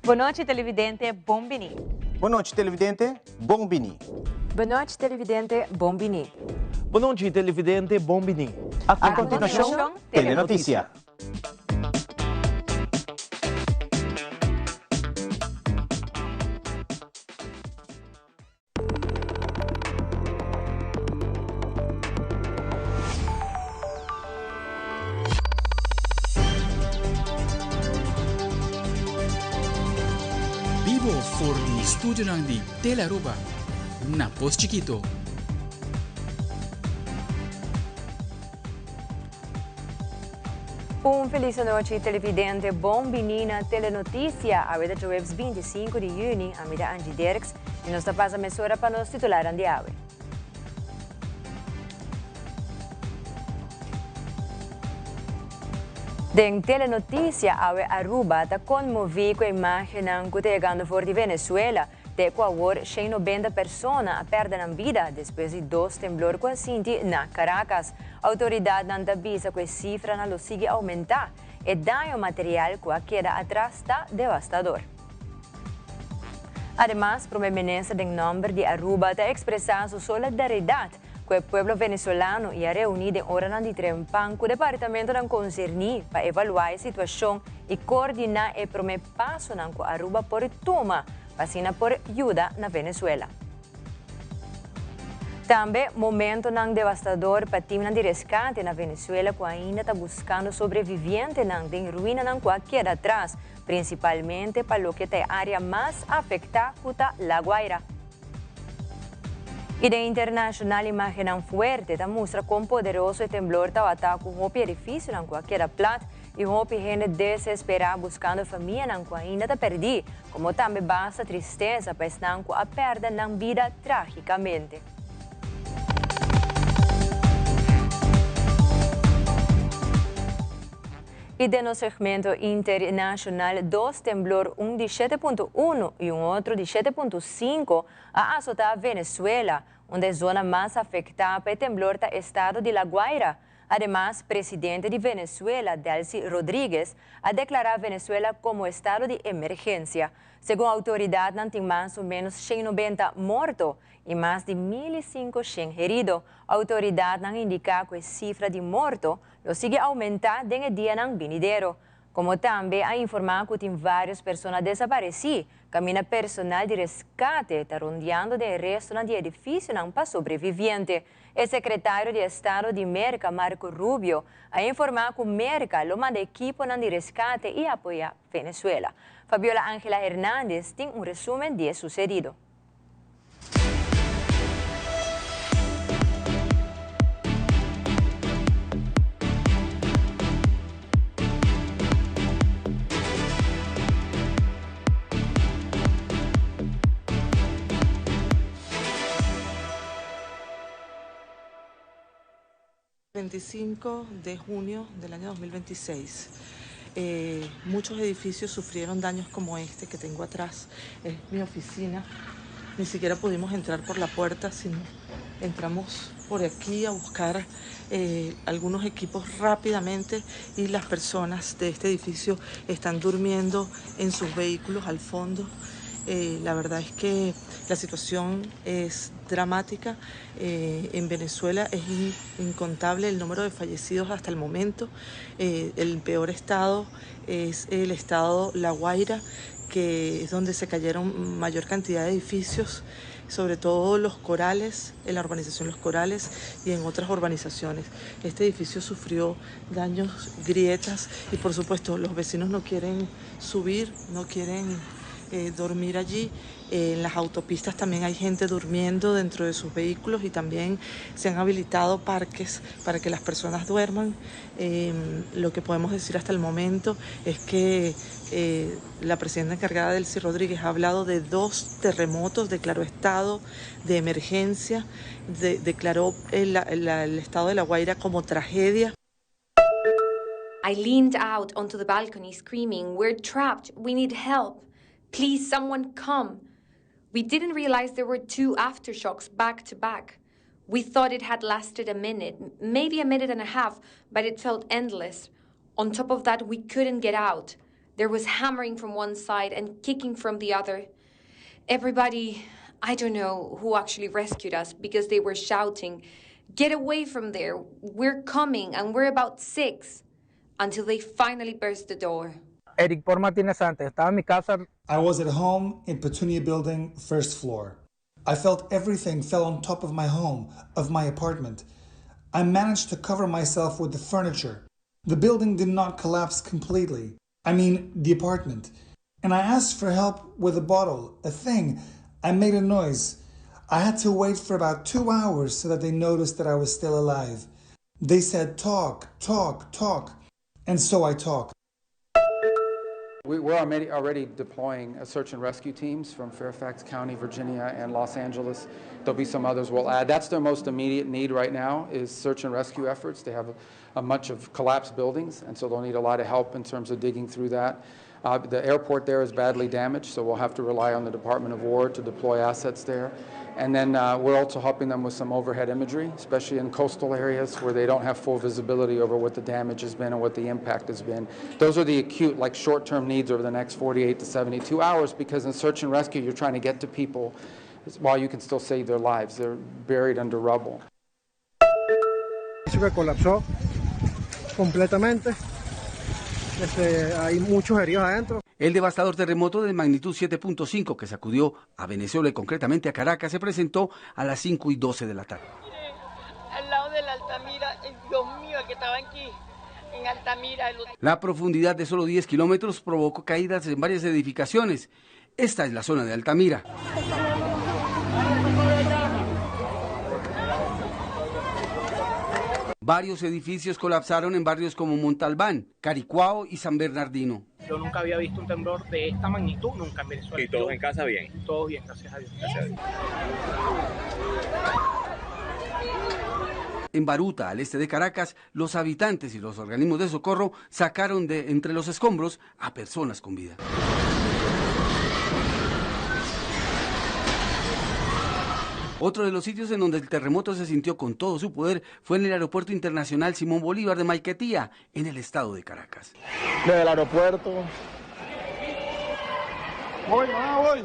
Bon nochi televidente, bon bini. Bon nochi televidente, bon bini. Bon nochi televidente, bon bini. Bon nochi televidente, bon bini. A continuacion, Telenoticia. Bibo for di studionan di Telearuba na Pos Chiquito. Un feliz anochi televidente, bon bini na Telenoticia. Awe ta djaweps 25 di juni, ami ta Angie Dirks y nos ta pasa mesora pa nos titularan di awe. Den Telenoticia awe Aruba ta conmovi cu e imagennan cu ta yegando for di Venezuela. Te cu awor 190 persona a perde nan bida despues di dos temblor cu a sinti na Caracas. Autoridadnan ta bisa cu e cifranan lo sigui aumenta. E daño material cu a keda atras ta devastador. Ademas, Prome Minister den nomber di Aruba ta expresa su solidaridad cu e pueblo Venezolano y a reuni den oranan di trempan cu departamentonan concerni pa evalua e situacion y coordina e prome pasonan cu Aruba por tuma pa asina por yuda na Venezuela. Tambe momentonan devastador pa teamnan di rescate na Venezuela cu ainda ta buscando sobrevivientenan den ruinanan cu a keda atras, principalmente pa loke ta e area mas afecta cu ta La Guaira. Y den internacional imagennan fuerte ta mustra con poderoso e temblor tabata cu hopi edificionan cu a keda plat y hopi hende desespera buscando famianan cu ainda ta perdi, como tambe basta tristeza pa esnan cu a perde nan bida tragicamente. Y den nos segmento internacional dos temblor un di 7.1 y un otro di 7.5 a azota Venezuela, unda e zona mas afecta pa e temblor ta estado di La Guaira. Ademas, presidente di Venezuela, Delcy Rodriguez, a declara Venezuela como estado di emergencia. Segun autoridadnan tin mas o menos 190 morto y mas di 1500 herido. Autoridadnan a indica cu e cifra di morto lo sigui aumenta den e dianan binidero. Como tambe a informa cu tin varios persona desapareci, caminda personal di rescate ta rondeando den e restonan di edificionan pa sobreviviente. E secretario di Estado di Merca, Marco Rubio, a informa cu Merca lo manda ekiponan di rescate y apoya Venezuela. Fabiola Angela Hernandez tin un resumen di e sucedido. 25 de junio del año 2026. Eh, muchos edificios sufrieron daños como este que tengo atrás. Es mi oficina. Ni siquiera pudimos entrar por la puerta, sino entramos por aquí a buscar eh, algunos equipos rápidamente y las personas de este edificio están durmiendo en sus vehículos al fondo. Eh, la verdad es que la situación es dramática. Eh, en Venezuela es incontable el número de fallecidos hasta el momento. Eh, el peor estado es el estado La Guaira, que es donde se cayeron mayor cantidad de edificios, sobre todo los corales, en la urbanización Los Corales y en otras urbanizaciones. Este edificio sufrió daños, grietas y por supuesto los vecinos no quieren subir, no quieren eh, dormir allí. en las autopistas también hay gente durmiendo dentro de sus vehículos y también se han habilitado parques para que las personas duerman. Em, lo que podemos decir hasta el momento es que eh, la presidenta encargada Delcy Rodríguez ha hablado de dos terremotos, declaró estado de emergencia, declaró el, el estado de La Guaira como tragedia. I leaned out onto the balcony screaming, We're trapped! We need help! Please, someone come! We didn't realize there were two aftershocks back to back. We thought it had lasted a minute, maybe a minute and a half, but it felt endless. On top of that, we couldn't get out. There was hammering from one side and kicking from the other. Everybody, I don't know who actually rescued us because they were shouting, Get away from there! We're coming and we're about six! Until they finally burst the door. Eric Por Martínez Santos. Estaba en mi casa. I was at home in Petunia Building, first floor. I felt everything fell on top of my home, of my apartment. I managed to cover myself with the furniture. The building did not collapse completely. I mean, the apartment. And I asked for help with a bottle, a thing. I made a noise. I had to wait for about two hours so that they noticed that I was still alive. They said, Talk, talk, talk. And so I talked. We, are already, already deploying search and rescue teams from Fairfax County, Virginia, and Los Angeles. There'll be some others we'll add. That's their most immediate need right now is search and rescue efforts. They have a, a bunch of collapsed buildings, and so they'll need a lot of help in terms of digging through that. The airport there is badly damaged, so we'll have to rely on the Department of War to deploy assets there. And then we're also helping them with some overhead imagery, especially in coastal areas where they don't have full visibility over what the damage has been and what the impact has been. Those are the acute, like short-term needs over the next 48 to 72 hours, because in search and rescue, you're trying to get to people while you can still save their lives. They're buried under rubble. que colapsó completamente. Este, hay muchos heridos adentro. El devastador terremoto de magnitud 7.5 que sacudió a Venezuela y concretamente a Caracas se presentó a las 5 y 12 de la tarde. Al lado de la Altamira, Dios mío, el que estaba aquí en Altamira. El... La profundidad de solo 10 kilómetros provocó caídas en varias edificaciones. Esta es la zona de Altamira. Varios edificios colapsaron en barrios como Montalbán, Caricuao y San Bernardino. Yo nunca había visto un temblor de esta magnitud, nunca en Venezuela. ¿Y todos en casa bien? Todos bien, gracias a Dios. Gracias a Dios. En Baruta, al este de Caracas, los habitantes y los organismos de socorro sacaron de entre los escombros a personas con vida. Otro de los sitios en donde el terremoto se sintió con todo su poder fue en el Aeropuerto Internacional Simón Bolívar de Maiquetía, en el estado de Caracas. Desde el aeropuerto. Voy, mamá, voy.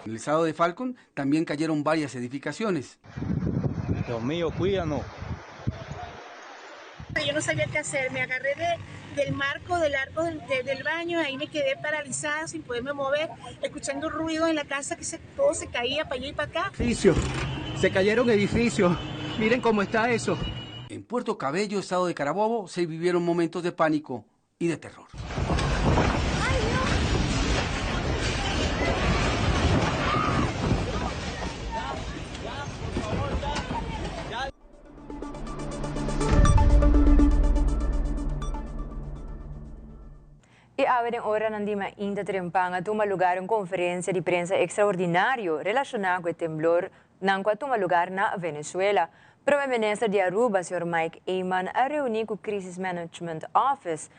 En el estado de Falcon también cayeron varias edificaciones. Dios mío, cuídanos. Yo no sabía qué hacer, me agarré de, del marco del arco del, de, del baño, ahí me quedé paralizada sin poderme mover, escuchando ruido en la casa que se, todo se caía para allá y para acá. Edificios, se cayeron edificios, miren cómo está eso. En Puerto Cabello, estado de Carabobo, se vivieron momentos de pánico y de terror. Y awe den oranan di mainta trempan a tuma lugar un conferencia di prensa extraordinario relaciona cu e temblornan cu a tuma lugar na Venezuela. Prome Minister di Aruba, señor Mike Eman, a reuni cu Crisis Management Office,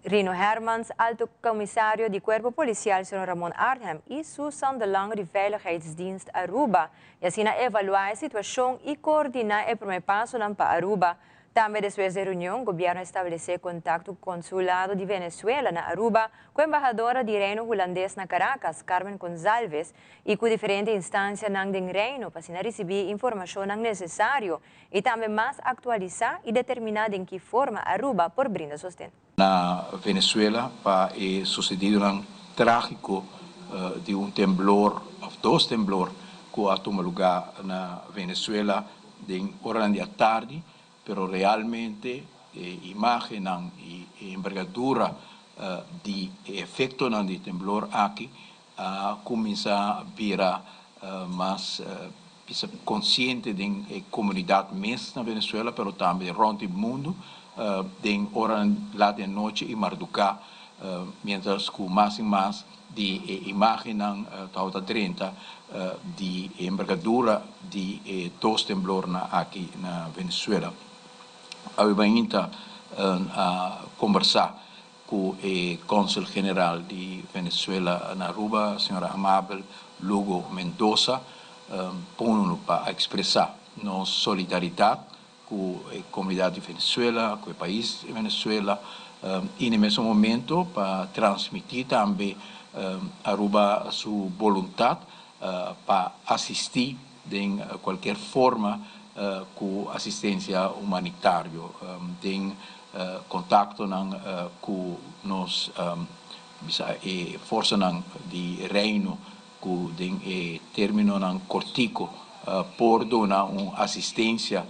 Rino Hermans, Alto Comisario di Cuerpo Policial, señor Ramon Arnhem y Susan de Lange di Veiligheidsdienst Aruba, y asina evalua e situacion y coordina e prome pasonan pa Aruba. Tambe despues di e reunion, gobierno a establece contacto cu Consulado di Venezuela na Aruba, cu embahadora di Reino Hulandes na Caracas, Carmen Gonzalez, y cu diferente instancianan den Reino pa asina ricibi informacionnan necesario y tambe mas actualisa y determina den ki forma Aruba por brinda sosten. Na Venezuela pa e sucedidonan tragico di un temblor of dos temblor cu a tuma lugar na Venezuela den oranan di atardi, pero realmente e imagennan y e envergadura di e efectonan di temblor aki a cuminsa bira mas bisa consciente den e comunidad mes na Venezuela pero tambe rond di mundo den oranan laat di anochi y marduca mientras cu mas y mas di e imagennan tabata drenta di e envergadura di e dos temblornan aki na Venezuela. Awe mainta a combersa cu e Consul General di Venezuela na Aruba, Sra. Amabel Lugo Mendoza, ponu pa a expresa nos solidaridad cu e comunidad di Venezuela, cu e pais di Venezuela. Y na e mesun momento pa transmiti tambe Aruba su boluntad pa asisti den cualkier forma cu asistencia humanitario den contactonan cu nos bisa e forsanan di Reino cu den e terminonan cortico por duna un asistencia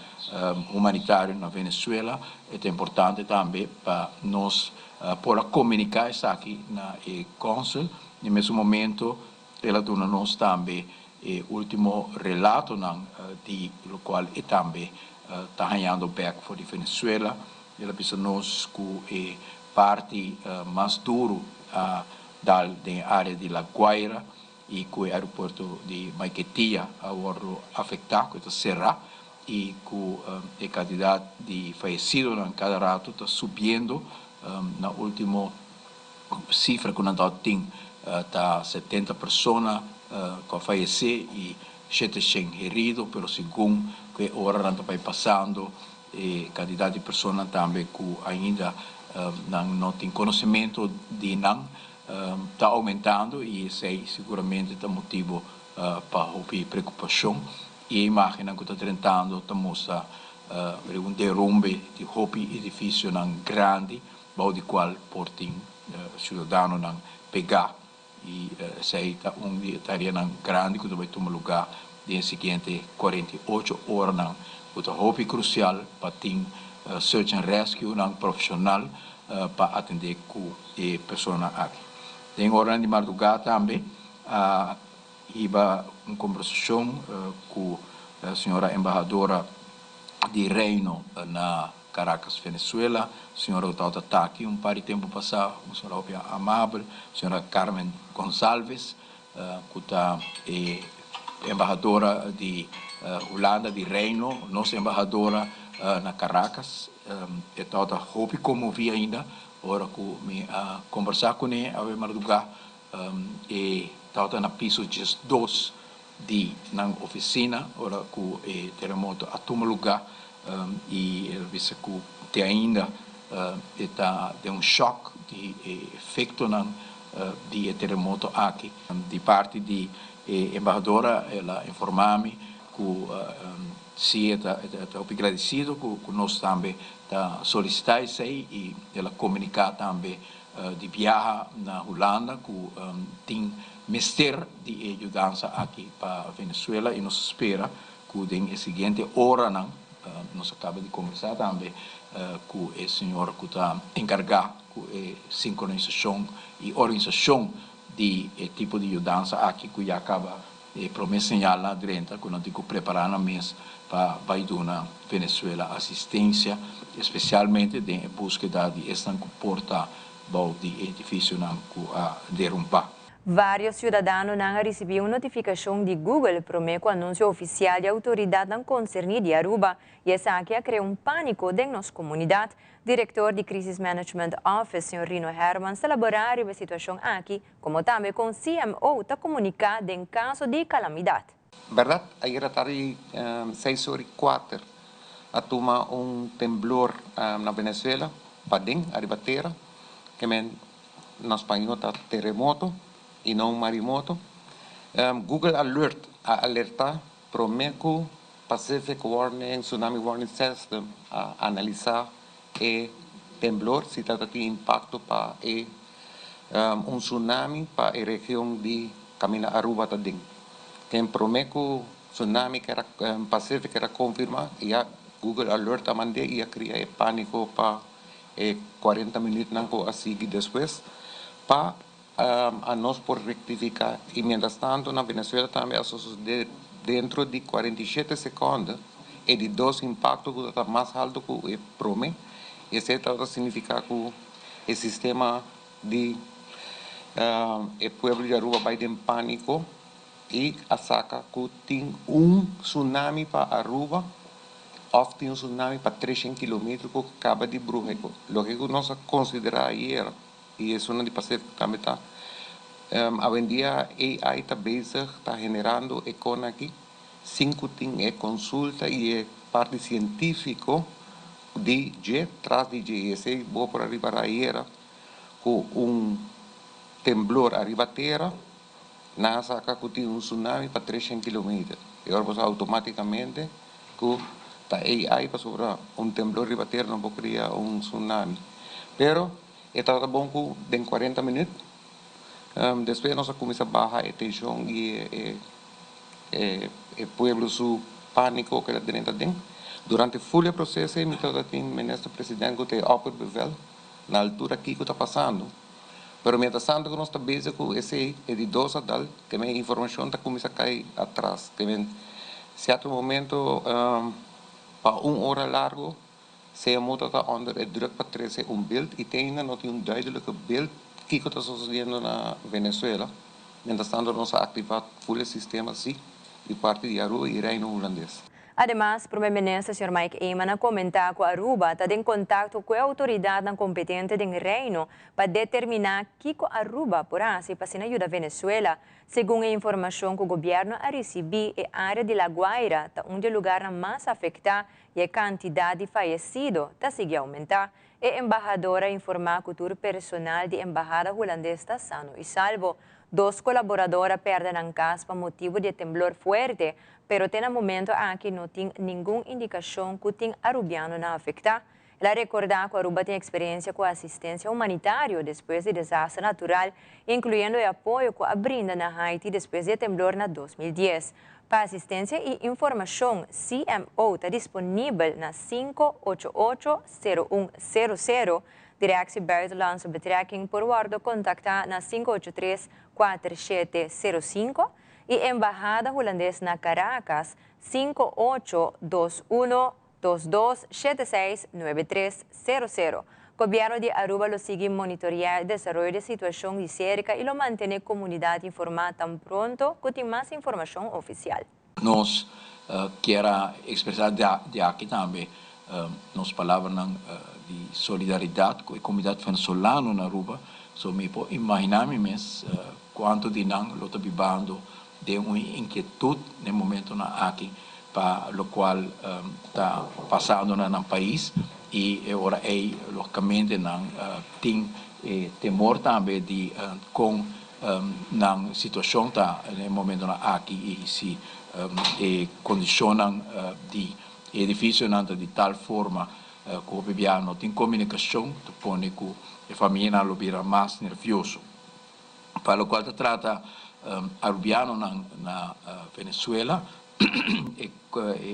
humanitario na Venezuela. E ta importante tambe pa nos por a comunica esaki na e consul. Na e mesun momento el a duna nos tambe e ultimo relatonan di locual e tambe ta hañando bek for di Venezuela. El a bisa nos cu e parti mas duro a dal den e area di La Guaira y cu e aeropuerto di Maiquetía a wordo afecta, cu e ta cera y cu e cantidad di fayecidonan cada rato ta subiendo. Na ultimo cifra cu nan ta tin ta 70 persona cu a fayece y 700 herido, pero segun cu e oranan ta bay pasando e cantidad di personanan tambe cu ainda nan no tin conocimento di nan ta aumentando y esey siguramente ta motibo pa hopi preocupacion. Y e imagennan cu ta drentando ta mustra riba un derumbe di hopi edificionan grandi bao di cual por tin ciudadanonan pega. Y esey ta un di e tareanan grandi cu ta bay tuma lugar den e siguiente 48 oranan cu ta hopi crucial pa tin search and rescue nan profesional pa atende cu e personanan aki. Den oranan di marduga tambe a hiba un conversacion cu señora embahadora di Reino na Caracas, Venezuela. Señora cu tabata taki un par di tempo pasa, un señora hopi amabel, señora Carmen Gonzalves, cu ta e embahadora di Hulanda, di Reino, nos embahadora na Caracas. E tabata hopi conmovi ainda ora cu mi a conversa cune awe marduga. E tabata na piso 12 di nan oficina ora cu e teremoto a tuma luga y el a bisa cu te ainda e ta den un shock di e efectonan di e teremoto aki. Di parti di e embahadora el a informa mi cu si e ta hopi gradicido cu nos tambe ta solicita esey y el a comunica tambe di biaha na Hulanda cu tin mester di e yudansa aki pa Venezuela y nos ta spera cu den e siguiente oranan, nos a caba di conversa tambe cu e señor cu ta encarga cu e sincronisacion y organisacion di e tipo di yudansa aki cu ya caba e prome señalnan a drenta cu nan tin cu prepara nan mes pa bay duna Venezuela asistencia, especialmente den e buskeda di esnan cu por ta bou di e edificionan cu a derumba. Varios ciudadanonan a ricibi un notificacion di Google prome cu anuncio oficial di autoridadnan concerni di Aruba y esaki a crea un panico den nos comunidad. Director di Crisis Management Office, señor Rino Hermans, ta elabora riba e situacion aki, como tambe con CMO ta comunica den caso di calamidad. Berdad, ayera tardi seis or y cuater a tuma un temblor na Venezuela, paden, ariba tera, ke men na spañó ta terremoto y no un marimoto. Google Alert a alerta prome cu Pacific Warning, Tsunami Warning System a analisa e temblor si ta tin impacto pa e un tsunami pa e region di caminda Aruba ta den. Den prome cu tsunami kera Pacific kera confirma ya Google Alert a mande y a cria e panico pa e 40 minuutnan cu a sigui despues pa a nos por rectifica y mientras tanto na Venezuela tambe a sosode dentro di 47 seconde e di dos impacto cu ta mas alto cu e prome y esey tabata significa cu e sistema di e pueblo di Aruba bay den panico y a saca cu tin un tsunami pa Aruba of tin un tsunami pa 300 kilometer cu caba di bruha. Loke cu nos a considera ayer y esunnan di Pacifico tambe ta awendia AI ta bezig ta generando e con aki sin cu tin e consulta y e parti cientifico. Di dje tras di dje i esei bo por a ripará ayera ku un temblor ariba tera nan a saka ku tin un tsunami pa treshen kilometer i ora bo sa outomátikamente ku ta AI pasobra un temblor riba tera no por kria un tsunami pero e tabata bon ku den kuarenta minüt despues nos a kuminsá baha e tenshon i e E pueblo su panico cu el a drenta den. Durante full e proceso ey mi tabata tin Minister President cu ta e opperbevel na altura kico ta pasando. Pero mientras tanto cu nos ta bezig cu esey e di dos a dal ke men informacion ta cuminsa cay atras. Ke men cierto momento pa un ora largo CMO ta ta onder e druk pa trece un beeld y te ainda no tin un duidelijke beeld kico ta sucediendo na Venezuela. Mientras tanto nos a activa full e sistema si di parti di Aruba y Reino Hulandes. Ademas, Prome Minister señor Mike Eman a comenta cu Aruba ta den contacto cu e autoridadnan competente den Reino pa determina kico Aruba por haci pa asina yuda Venezuela. Segun e informacion cu Gobierno a ricibi, e area di La Guaira ta un di e lugarnan mas afecta i e kantidat di fayesido ta sigui oumentá. E embahador a informá ku tur personal di embahada hulandes ta sano i salvo. Dos kolaborador a pèrdè nan kas pa motibu di e temblor fuerte, pero te na momento aki no tin ningun indikashon ku tin arubianonan afektá. El a rekordá ku Aruba tin eksperensia ku asistensia humanitario despues di desaster natural, inkluyendo e apoyo ku a brinda na Haiti despues di e temblor na 2010. Pa asistensia i informashon, CMO ta disponibel na 588 0100. Directie Buitenlandse Betrekking por wòrdu kontaktá na 583 4705 i Embahada Hulandes na Caracas 5821 22 76 9300. Gobierno di Aruba lo sigui monitorea e desaroyo di e situacion di cerca y lo mantene comunidad informa tan pronto cu tin mas informacion oficial. Nos kier a expresa di aki tambe nos palabranan di solidaridad cu e comunidad venezolano na Aruba. So mi por imagina mi mes cuanto di nan lo ta bibando den un inkietud den momentonan aki pa locual ta pasando na nan pais y e ora ey logicamente nan tin e temor tambe di con nan situacion ta den e momentonan aki y si e condicionnan di e edificionan ta di tal forma cu hopi bia no tin comunicacion ta pone cu e famianan lo bira mas nervioso. Pa locual ta trata Arubianonan na Venezuela, e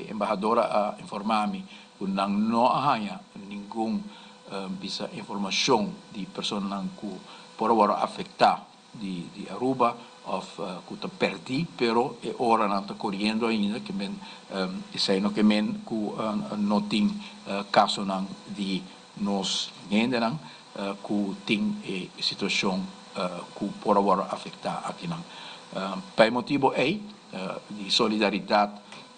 embahadora a informa mi cu nan no a haya ningun bisa informacion di personanan cu por a worde afecta di Aruba of cu ta perdi, pero e oranan ta coriendo ainda, ke men esey no ke men cu no tin casonan di nos hendenan ku tin e situashon ku por a wòrdu afektá akinan. Pa e motibu ei di solidaridat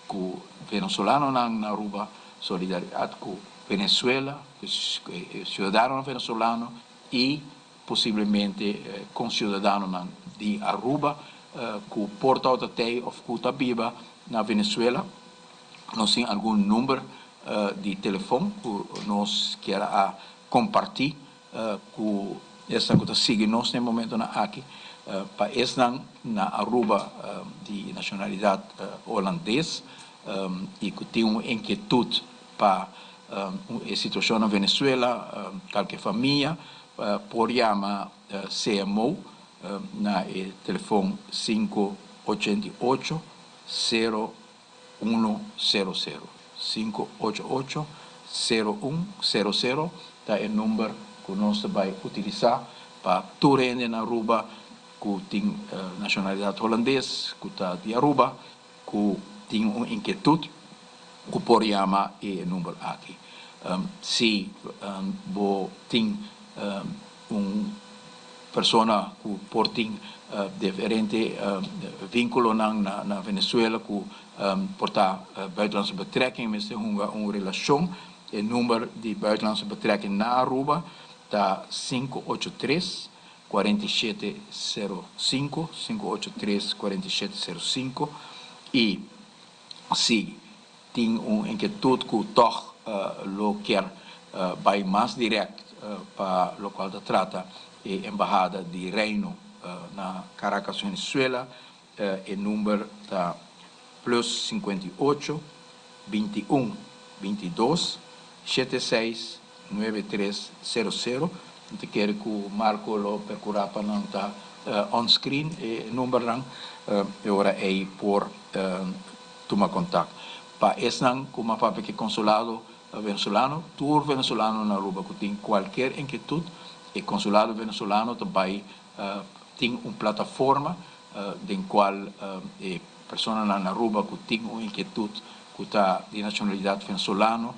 ku venezolanonan na Aruba, solidaridat ku Venezuela, ku e siudadanonan venezolano i posiblemente konsiudadanonan di Aruba ku por tabata tei òf ku ta biba na Venezuela, nos tin algun number di telefon ku nos kier a kompartí ku esnan ku ta sigui nos na e momentonan aki. Pa esnan na Aruba di nashonalidat holandes i ku tin un inkietut pa e situashon na Venezuela, kalke famia por yama CMO na e telefon 588 0 Uno sero sero. Sinku ocho ocho, sero un, sero sero ta e number ku nos ta bai utilisá pa tur hende na Aruba ku tin nashonalidat holandes, ku ta di Aruba, ku tin un inkietut ku por yama e number aki. Si bo tin un persona ku por tin diferente vinkulonan na Venezuela ku por ta buitenlandse betrekking mester hunga un relashon. E number di buitenlandse betrekking na Aruba ta sinku ocho tres, kuarenta i shete sero sinku, sinku ocho tres, kuarenta i shete sero sinku, i si tin un inkietut ku tòg lo kier. bai mas direct pa locual ta trata e embahada di Reino na Caracas, Venezuela, e number ta plus 58 21 22 76 9300. Mi ta kere ku Marco lo perkurá pa nan ta on screen e numbernan e ora ei por tuma kontakt. Pa esnan ku m'a papia ku e konsulado venezolano, tur venezolano na Aruba ku tin kualkier inkietut, e konsulado venezolano ta bai tin un plataforma den kual e personanan na Aruba ku tin un inkietut ku ta di nashonalidat venezolano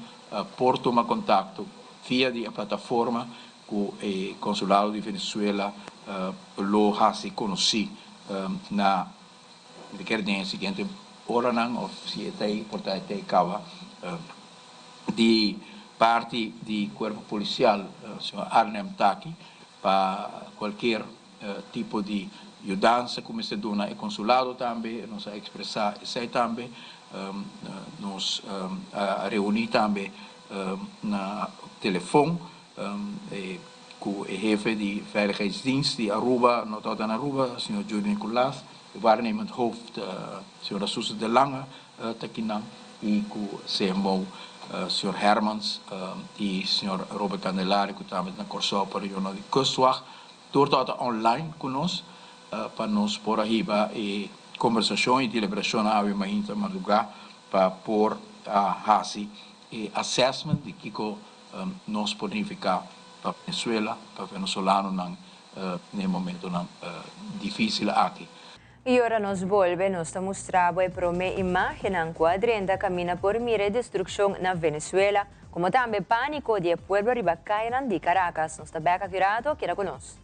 por tuma kontakto via di e plataforma ku e konsulado di Venezuela lo hasi konosí na mi ta kere den e siguiente oranan òf si e ta ei por ta e ta ei kaba di parti di kuerpo polisial señor Arnem Taki pa kualkier tipo di yudansa ku mester duna e konsulado tambe, nos a ekspresá esei tambe. Nos a reuní tambe na telefon ku e hefe di Veiligheidsdienst di Aruba, no tabata na Aruba, señor Judy Nicolaas, e waarnemend hoofd, señora Suze de Lange ta kinan, i ku CMO, señor Hermans i señor Robert Candelario ku tambe ta na Kòrsou pa regional di Kustwacht. Tur tabata online ku nos pa nos por a hiba e kombersashon i deliberashonnan awe mainta mardugá pa por a hasi e assessment di kiko nos por nifiká pa Venezuela, pa venezolanonan den e momentonan difísil aki. I ora nos bolbe, nos ta mustra bo e promé imágennan ku a drenta kaminda por mira e destrukshon na Venezuela, komo tambe pániko di e pueblo riba kayanan di Caracas. Nos ta bèk aki rato, keda ku nos.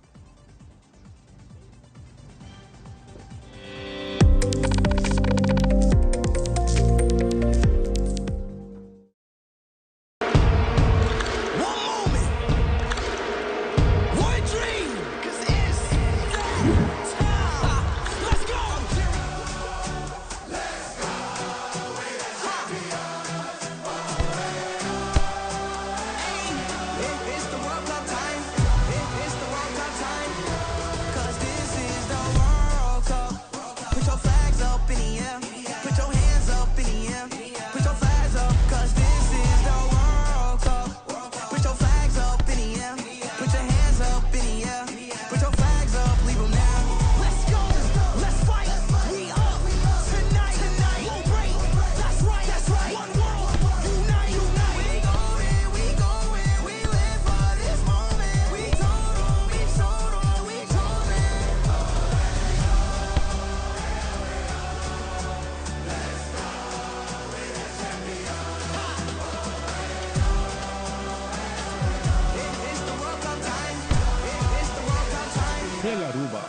Tele Aruba.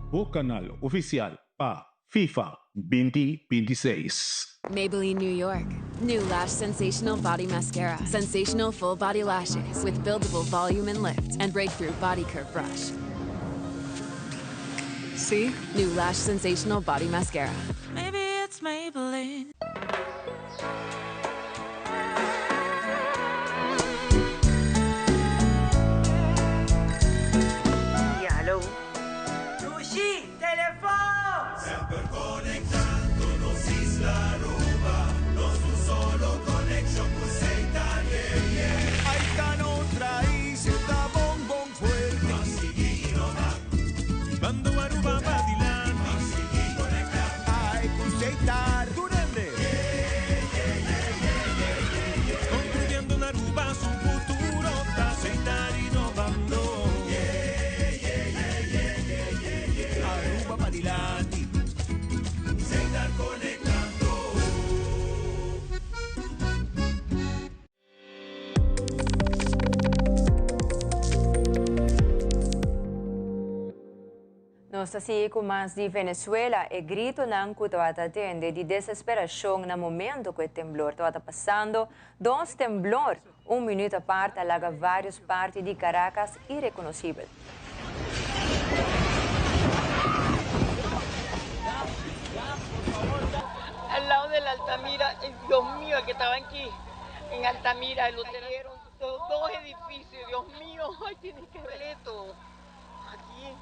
Bo canal oficial pa FIFA 2026. Maybelline New York. New Lash Sensational Body Mascara. Sensational full body lashes with buildable volume and lift and breakthrough body curve brush. See? New Lash Sensational Body Mascara. Maybe it's Maybelline. Hello. Dushi, telefon! Semper conectando nos isla Aruba, nos un solo conexion cu Setar, yeah, yeah. Ahí está nos raíz, ta bon bon fuerte. Pa sigui innova. Bando Aruba padilanti. Pa sigui conecta. Ay, cu Setar. Tur hende. Yeah, yeah, yeah, yeah, yeah, yeah, yeah. Construyendo na Aruba su futuro, ta Setar innovando. Yeah, yeah, yeah, yeah, yeah, yeah, yeah. Aruba padilanti. Setar conectando. Nos ta sigui ku mas di Venezuela. E gritonan ku tabata tende di desesperashon na momento ku e temblor tabata pasando. Dos temblor, un minuut apart, a laga vários parti di Caracas irekonosibel. En Altamira, lo cayeron dos edificios, Dios mío, ay, tiene que ver esto. Aquí.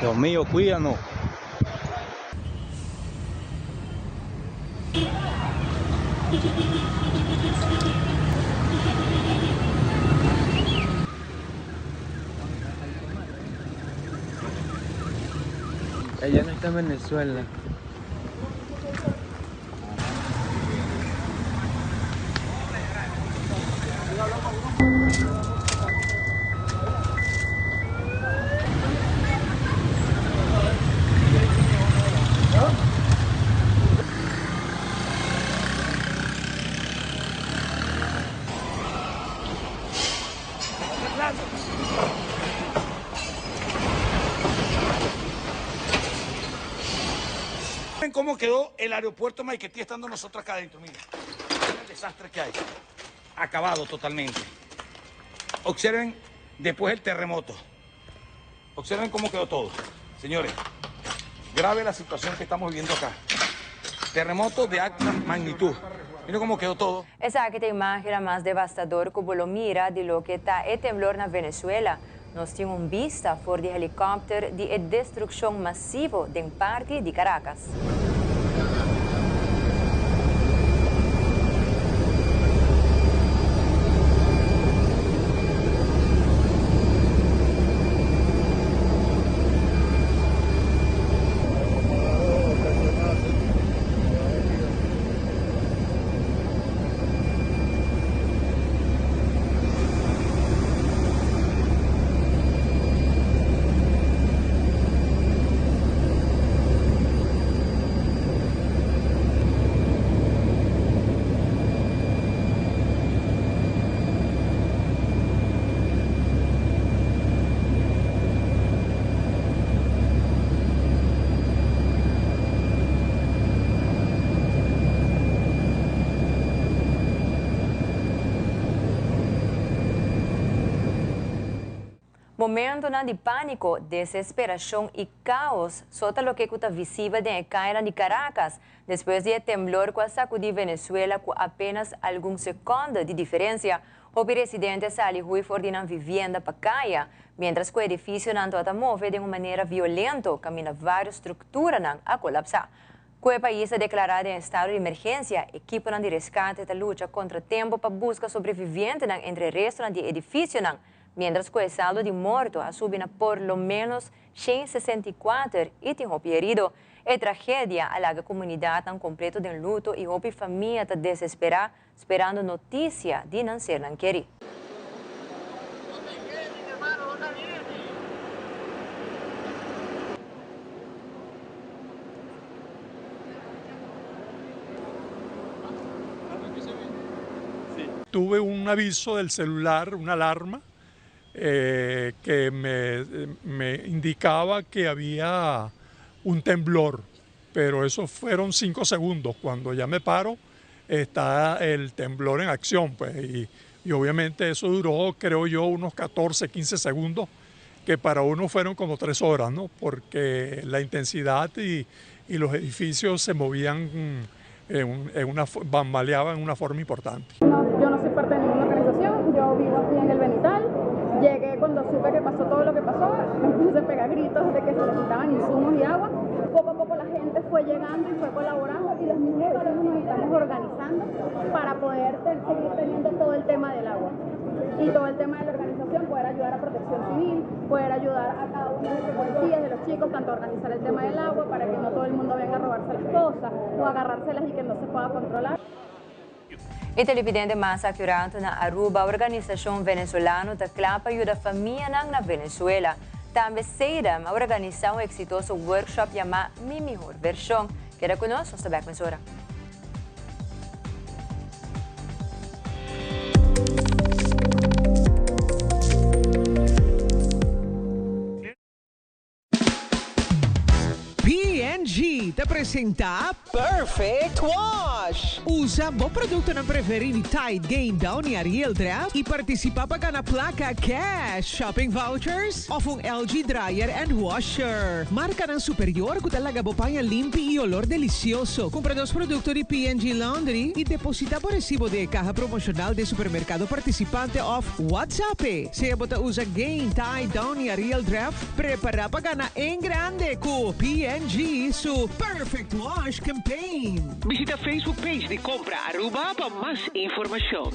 Dios mío, cuídanos. Ella no está en Venezuela. Miren cómo quedó el aeropuerto Maiquetía estando nosotros acá adentro, miren. El desastre que hay. Acabado totalmente. Observen después el terremoto. Observen cómo quedó todo. Señores, grave la situación que estamos viviendo acá. Terremoto de alta magnitud. Miren cómo quedó todo. Esaki ta e imagen mas devastador cu bo lo mira di loke ta e temblor na Venezuela. Nos tin un bista for di helicopter di e destruccion masivo den parti di Caracas. Momentonan di panico, desesperacion y caos so ta loke cu ta visibel den e cayanan di Caracas despues di e temblor cu a sacudi Venezuela cu apenas algun seconde di diferencia. Hopi residente a sali hui for di nan vivienda pa caya, mientras cu edificionan tabata move den un manera violento caminda varios structuranan a colapsa. Ku e pais a deklará den estado di emergensia, ekiponan di reskate ta lucha kontra tempu pa buska sobrevivientenan entre restonan di e edifisionan, miéntras ku e saldo di morto a subi na por lo ménos 164 i tin hopi herido. E tragedia a laga komunidatnan kompleto den luto i hopi famia ta desesperá sperando notisia di nan sernan kerí. Tuve un aviso del celular, una alarma, eh, que me, me indicaba que había un temblor, pero eso fueron cinco segundos. Cuando ya me paro, está el temblor en acción, pues, y, y obviamente eso duró, creo yo, unos 14, 15 segundos, que para uno fueron como tres horas, ¿no? Porque la intensidad y, y los edificios se movían en, en una, bambaleaban en una forma importante. No, yo no soy parte de ninguna organización, yo vivo aquí en el Benital. Llegué cuando supe que pasó todo lo que pasó, me puse a pegar gritos de que se necesitaban insumos y agua. Poco a poco la gente fue llegando y fue colaborando y los mismos vecinos nos estamos organizando para poder seguir teniendo todo el tema del agua y todo el tema de la organización, poder ayudar a protección civil, poder ayudar a cada uno de los policías, de los chicos, tanto a organizar el tema del agua para que no todo el mundo venga a robarse las cosas o agarrárselas y que no se pueda controlar. E televidente mas acurado na Aruba, organisacion venezolano ta cla pa yuda famianan na Venezuela. Tambe CEDAM a organisa un exitoso workshop yama Mi Mihor Version. Keda cu nos, nos ta bek mesora. P&G ta presenta Perfect Wash! Usa bo productonan preferi di Tide, Gain, Downy, Ariel, Dreft y participa pa gana placa cash, shopping vouchers of un LG dryer and washer. Marcanan superior cu ta laga bo paña limpi y olor delicioso. Cumpra dos producto di P&G Laundry y deposita bo recibo den e caha promocional den supermercado participante of WhatsApp e. Sea bo ta usa Gain, Tide, Downy, Ariel, Dreft, Prepara pa gana en grande cu P&G su Perfect Wash Campaign. Bishita Facebook page di Compra Aruba pa mas informacion.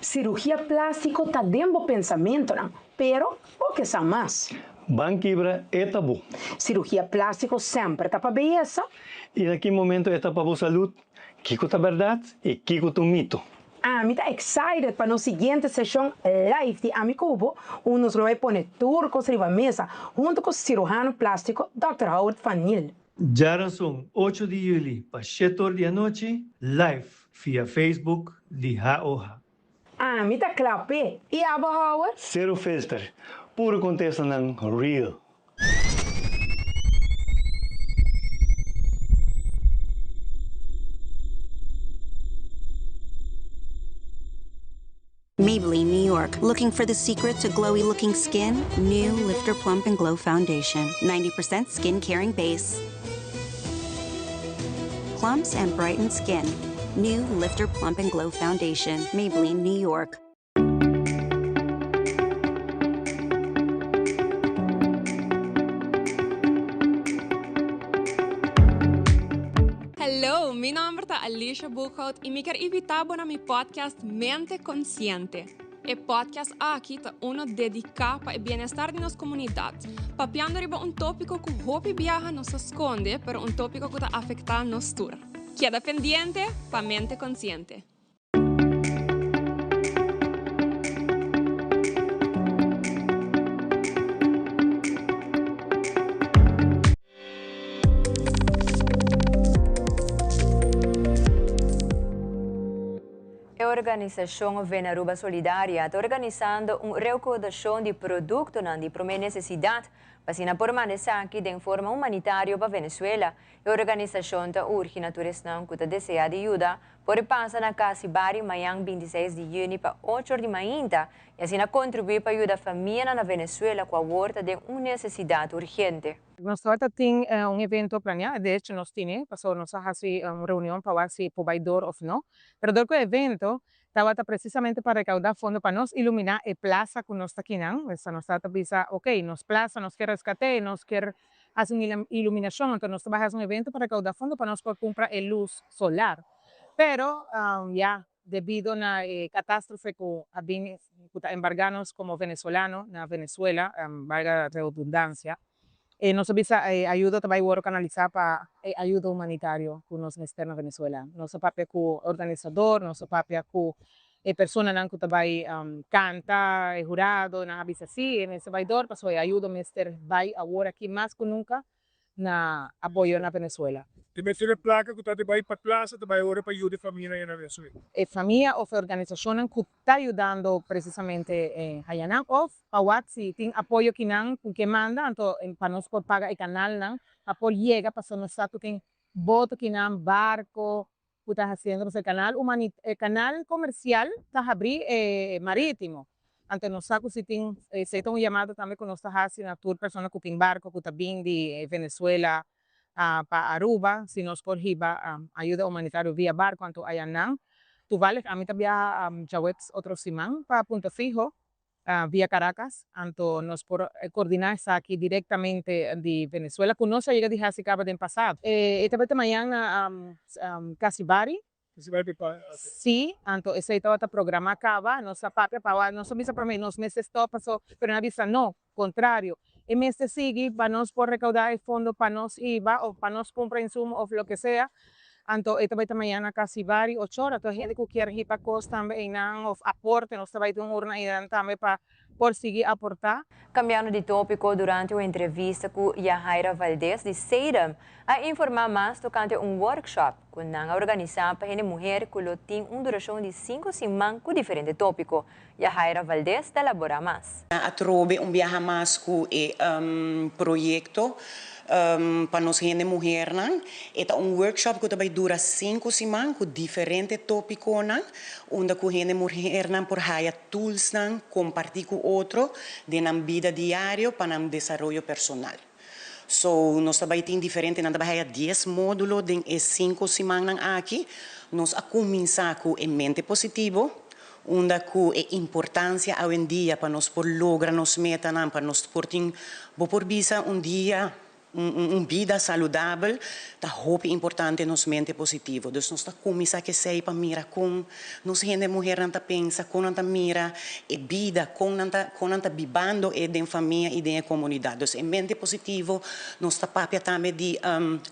Cirugia plastico ta den bo pensamentonan, pero bo ke sa mas. Ban kibra e tabú. Cirugia plastico semper ta pa beyesa? Y na ki momento e ta pa bo salud? Kiko ta berdad y kiko ta un mito? Ami ta excited pa nos siguiente seshon live di Ami Ku Bo, unda nos lo bai pone tur kos riba mesa huntu ku siruhano plástiko Dòkter Howard van Niel. Djarason ocho di juli pa shetor di anochi live via Facebook di HOH. Ami ta kla p'e, i abo Howard? Zero filter, puro kontestanan real. Maybelline, New York. Looking for the secret to glowy looking skin? New Lifter Plump and Glow Foundation. 90% skin caring base. Plumps and brightens skin. New Lifter Plump and Glow Foundation. Maybelline, New York. Hello, mi nomber ta Alicia Boekhout y mi kier invita bo na mi podcast Mente Consciente. E podcast aki ta uno dedica pa e bienestar di nos comunidad, papiando riba un topico cu hopi biaha nos ta sconde, pero un topico cu ta afecta nos tur. Keda pendiente pa Mente Consciente. E organisashon Venaruba Solidaria ta organisando un rekoudashon di produktonan di promé nesesidat pa asina por manda esaki den forma humanitario pa Venezuela. E organisashon ta urgi na tur esnan ku ta deseá di yuda por pasa na Kasi Bari mañan 26 di yüni pa ocho or di mainta i asina kontribuí pa yuda famianan na Venezuela ku awor ta den un nesesidat urgente. Nos tabata tin un evento planeá, de hecho nos tine, pasobra nos a hasi un reunion pa wak si por bai dor of no, pero dor ku e evento tabata precisamente pa recaudá fondo pa nos iluminá e plaza ku nos ta kinan, esta nos tabata bisa ok, nos plaza nos kier reskat'é, nos kier hasi un iluminashon, anto nos ta bai hasi un evento pa recaudá fondo pa nos por kumpra e lus solar. Pero ya debido na e catastrofe cu a bin cu ta embarga nos como venezolano na Venezuela, valga la redundancia, nos a bisa e ayudo ta bay worde canalisa pa e ayudo humanitario cu nos mester na Venezuela. Nos a papia cu organisador, nos a papia cu e personanan cu ta bay canta, e hurado, nan a bisa si e mester bay door pasobra e ayudo mester bay awor aki mas cu nunca na apoyo na Venezuela. Di mester e placa cu ta di bay pa plaza ta bay ora pa yuda e famianan na Venezuela. E famia of e organisacionnan cu ta yudando precisamente e hayanan of pa wak si tin apoyo kinan cu ke manda anto pa nos por paga e canalnan pa por yega pasobra nos sa cu tin boto kinan, barco cu ta haciendo pasobra e canal humani e canal comercial ta habri e maritimo anto nos sa cu si tin esey ta un yamado tambe cu nos ta haci na tur persona cu tin barco cu ta bin di Venezuela pa Aruba si nos por hiba ayuda humanitario via barco anto aya nan toevallig ami ta biaha djaweps otro siman pa Punto Fijo via Caracas, anto nos por coordina esaki directamente di Venezuela cu nos a yega di haci caba den pasado. E tabata mañan na Casibari. Si, anto esey tabata programa caba, nos a papia pa nos a bisa prome nos mester stop paso, pero nan a bisa no, contrario, e mester sigui pa nos por recauda e fondo pa nos hiba of pa nos cumpra insumo of loke sea, Anto e ta bai ta mañana na Casibari ocho ora. Tur hende ku kier hiba kos tambe einan of aporte nos ta bai tin un urna einan tambe pa por sigui aportá. Cambiando di topico, durante un entrevista cu Yahaira Valdez di Sedum a informa mas tocante un workshop. cu nan a organisa pa hende muher cu lo tin un duracion di cinco siman cu diferente topico. Yahaira Valdez ta elabora mas. Atrobe un biaha mas cu e proyecto pa nos hende muhernan. E ta un workshop cu ta bay dura cinco siman cu diferente topiconan unda cu hende muhernan por haya toolsnan comparti cu otro den nan bida diario pa nan desaroyo personal. So nos ta bay tin diferente, nan ta bay haya dies modulo den e cinco simannan aki. Nos a cuminsa cu e mente positivo, unda cu e importancia awendia pa nos por logra nos metanan, pa nos por tin, bo por bisa un dia, un bida saludabel, ta hopi importante nos mente positivo. Dus nos ta cuminsa cu esey pa mira con nos hende muhernan ta pensa, con nan ta mira e bida, con nan ta, con nan ta bibando e den famia y den e comunidad. Dus e mente positivo, nos ta papia tambe di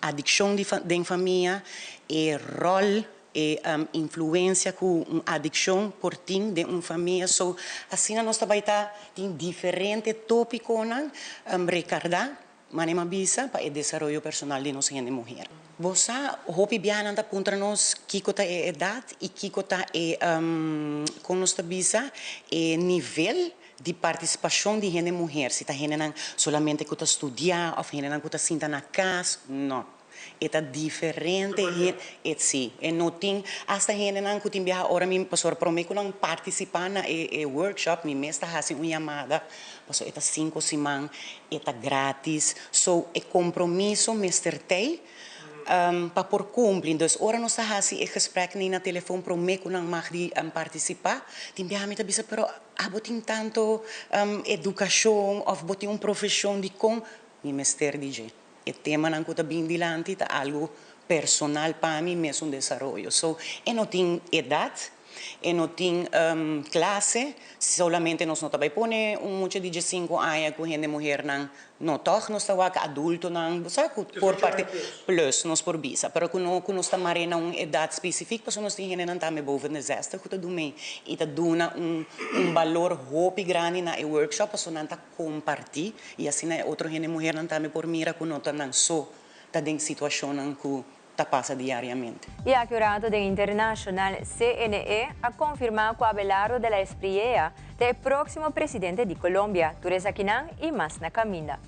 adiccion di den famia, e rol, e influencia cu un adiccion por tin den un famia. So, asina nos ta bay ta tin diferente topiconan recarda. Mane m'a bisa pa e desaroyo personal di nos hende muher. Bo sa, hopi biahanan ta puntra nos kiko ta e edat i kiko ta e, kon nos ta bisa, e nivel di partisipashon di hende muher, si ta hendenan solamente ku ta studia òf hendenan ku ta sinta na kas. No. E ta diferente e si. E no tin hasta hendenan ku tin biaha ora mi pasobra prome ku nan partisipá na e e workshop mi mes ta hasi un yamada pasobra e ta sinku siman e ta gratis so e kompromiso mester tei pa por kumpli. Dus ora nos ta hasi e gesprek ni na telefon prome ku nan mag di partisipá tin biaha mi ta bisa pero abo tin tanto edukashon òf bo tin un profeshon dikon mi mester di dje. E temanan ku ta bin dilanti ta algu personal pa mi mesun desaroyo. So, e no tin edat, e no tin klase, solamente nos no ta bai pone un mucha di diesinku aña ku hende muhernan no tòg, nos ta wak adultonan, bo sa ku por parti plus nos por bisa, pero ku no ku nos ta mar'é na un edat spesifik pasobra nos tin hendenan tambe boven de zestig ku ta dum'é i ta duna un un balor hopi grandi na e workshop pasobra nan ta Kompartí, i asina e otro hende muhernan tambe por mira ku no ta nan so ta den situashonnan ku ta pasa diariamente. I aki un rato den internashonal, CNE a konfirmá ku Abelardo de la Espriella ta e próksimo presidente di Colombia. Tur esakinan i mas na kaminda.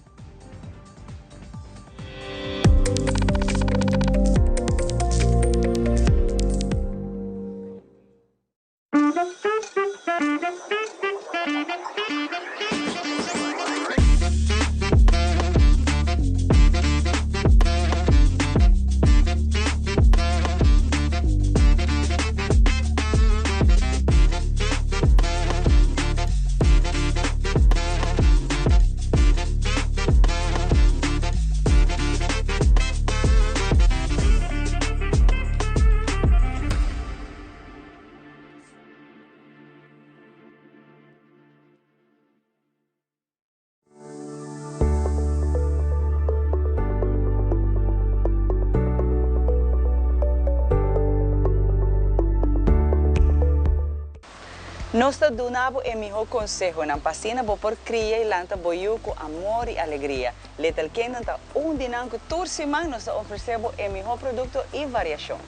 Nos ta duna bo e mihó konsehonan pa asina bo por kria i lanta bo yu ku amor i alegria. Little Kingdom ta un di nan ku tur siman nos ta ofresé bo e mihó produkto i variashon.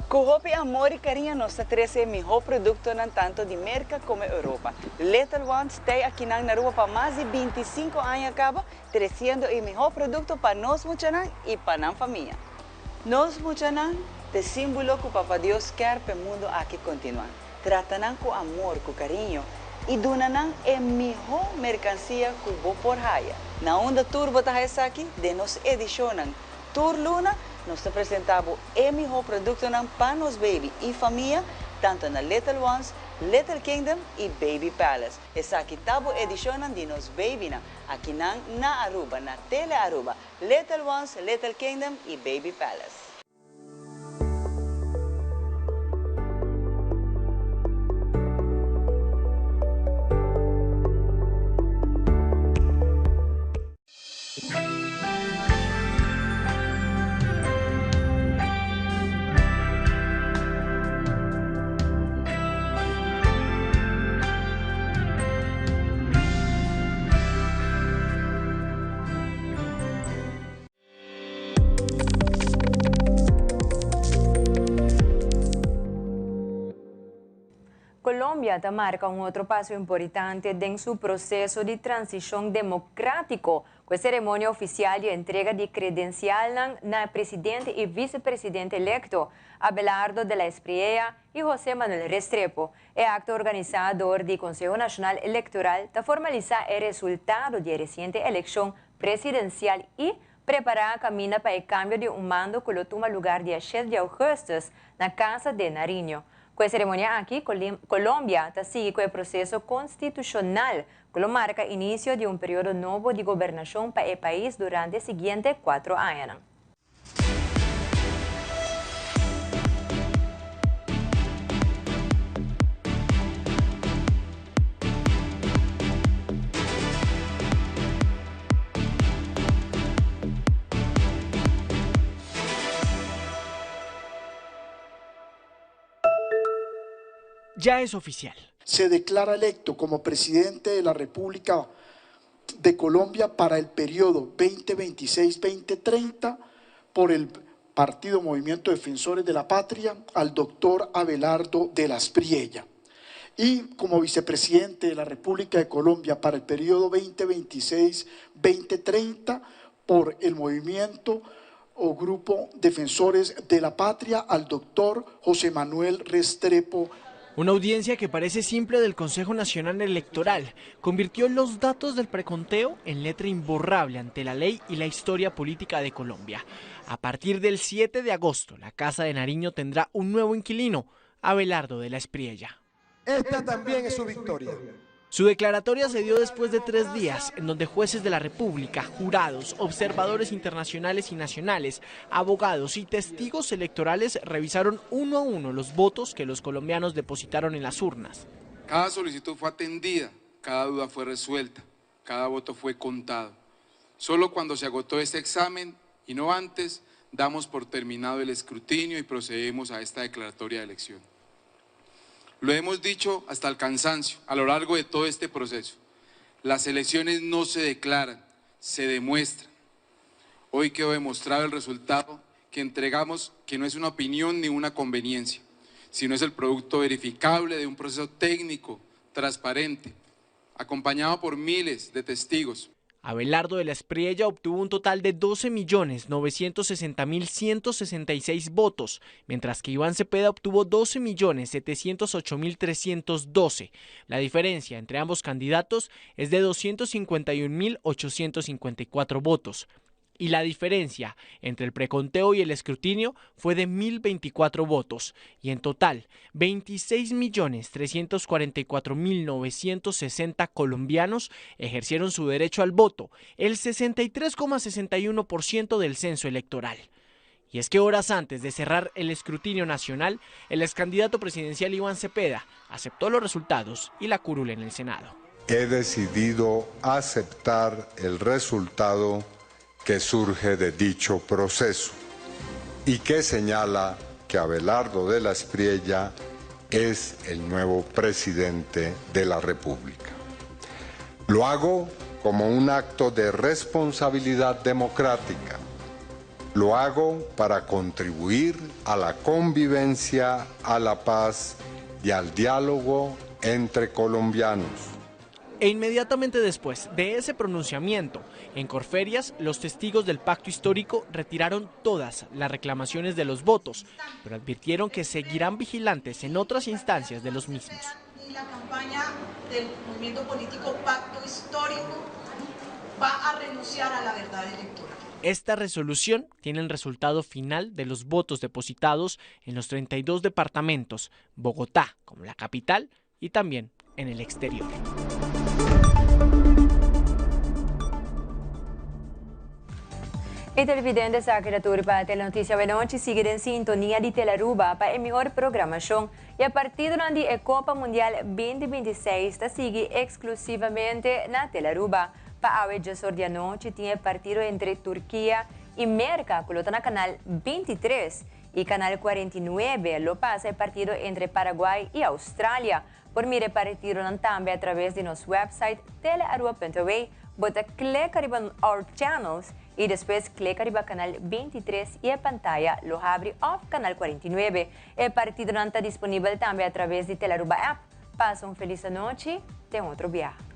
Ku hopi amor i kariño nos ta trese e mihó produktonan tanto di Merka komo Europa. Little Ones tei akinan na Aruba pa mas di 25 aña kaba, tresiendo e mihó produkto pa nos muchanan i pa nan famia. Nos muchanan t'e símbolo ku Papa Dios kèr p'e mundu aki kontinuá. Trata nan ku amor, ku kariño i duna nan e mihó merkansia ku bo por haya. Na unda tur bo ta haya esaki? Den nos edishonnan Tur luna nos ta presenta bo e miho productonan pa nos baby y famia tanto na Little Ones, Little Kingdom y Baby Palace. Esaki ta bo edicionnan di nos babynan akinan na Aruba na Tele Aruba, Little Ones, Little Kingdom y Baby Palace. Colombia ta marca un otro paso importante den su proceso di transicion democratico cu e ceremonia oficial di entrega di credencialnan na presidente y vicepresidente electo, Abelardo de la Espriella y José Manuel Restrepo. E acto organisa door di Conseho Nacional Electoral ta formalisa e resultado di e reciente eleccion presidencial y prepara caminda pa e cambio di un mando cu lo tuma lugar dia shete di augustus na Casa de Nariño. Cu e ceremonia aki, Colombia ta sigui cu e proceso constitucional cu lo marca inicio di un periodo nobo di gobernacion pa e pais durante e siguiente cuatro añanan. Ya es oficial. Se declara electo como presidente de la República de Colombia para el periodo 2026-2030 por el Partido Movimiento Defensores de la Patria al doctor Abelardo de la Espriella. Y como vicepresidente de la República de Colombia para el periodo 2026-2030 por el Movimiento o Grupo Defensores de la Patria al doctor José Manuel Restrepo. Una audiencia que parece simple del Consejo Nacional Electoral convirtió los datos del preconteo en letra imborrable ante la ley y la historia política de Colombia. A partir del 7 de agosto, la Casa de Nariño tendrá un nuevo inquilino, Abelardo de la Espriella. Esta también es su victoria. Su declaratoria se dio después de 3 días, en donde jueces de la República, jurados, observadores internacionales y nacionales, abogados y testigos electorales revisaron uno a uno los votos que los colombianos depositaron en las urnas. Cada solicitud fue atendida, cada duda fue resuelta, cada voto fue contado. Solo cuando se agotó este examen, y no antes, damos por terminado el escrutinio y procedemos a esta declaratoria de elección. Lo hemos dicho hasta el cansancio a lo largo de todo este proceso. Las elecciones no se declaran, se demuestran. Hoy quedó demostrado el resultado que entregamos, que no es una opinión ni una conveniencia, sino es el producto verificable de un proceso técnico, transparente, acompañado por miles de testigos. Abelardo de la Espriella obtuvo un total de 12.960.166 votos, mientras que Iván Cepeda obtuvo 12.708.312. La diferencia entre ambos candidatos es de 251.854 votos. Y la diferencia entre el preconteo y el escrutinio fue de 1.024 votos. Y en total, 26.344.960 colombianos ejercieron su derecho al voto, el 63,61% del censo electoral. Y es que horas antes de cerrar el escrutinio nacional, el ex candidato presidencial Iván Cepeda aceptó los resultados y la curul en el Senado. He decidido aceptar el resultado que surge de dicho proceso y que señala que Abelardo de la Espriella es el nuevo presidente de la República. Lo hago como un acto de responsabilidad democrática. Lo hago para contribuir a la convivencia, a la paz y al diálogo entre colombianos. E inmediatamente después de ese pronunciamiento, en Corferias, los testigos del pacto histórico retiraron todas las reclamaciones de los votos, pero advirtieron que seguirán vigilantes en otras instancias de los mismos. La campaña del movimiento político Pacto Histórico va a renunciar a la verdad electoral. Esta resolución tiene el resultado final de los votos depositados en los 32 departamentos, Bogotá como la capital y también en el exterior. E televidente sa keda tur pa Telenoticia Awenochi sigui den sintonia di Telaruba pa e mihor programacion y e partidonan di e Copa Mundial 2026 ta sigui exclusivamente na Telaruba. Pa awe djesor di anochi tin e partido entre Turkia y Merca cu lo ta na canal 23 y canal 49 lo pasa e partido entre Paraguay y Australia. Por mira e partidonan tambe a traves di nos website telearuba.aw. Bo ta klek ariba Our Channels y despues klek ariba Canal 23 y e pantaya lo habri of Canal 49. E partidonan ta disponibel tambe a traves di Telaruba app. Pasa un feliz anochi, te otro biaha.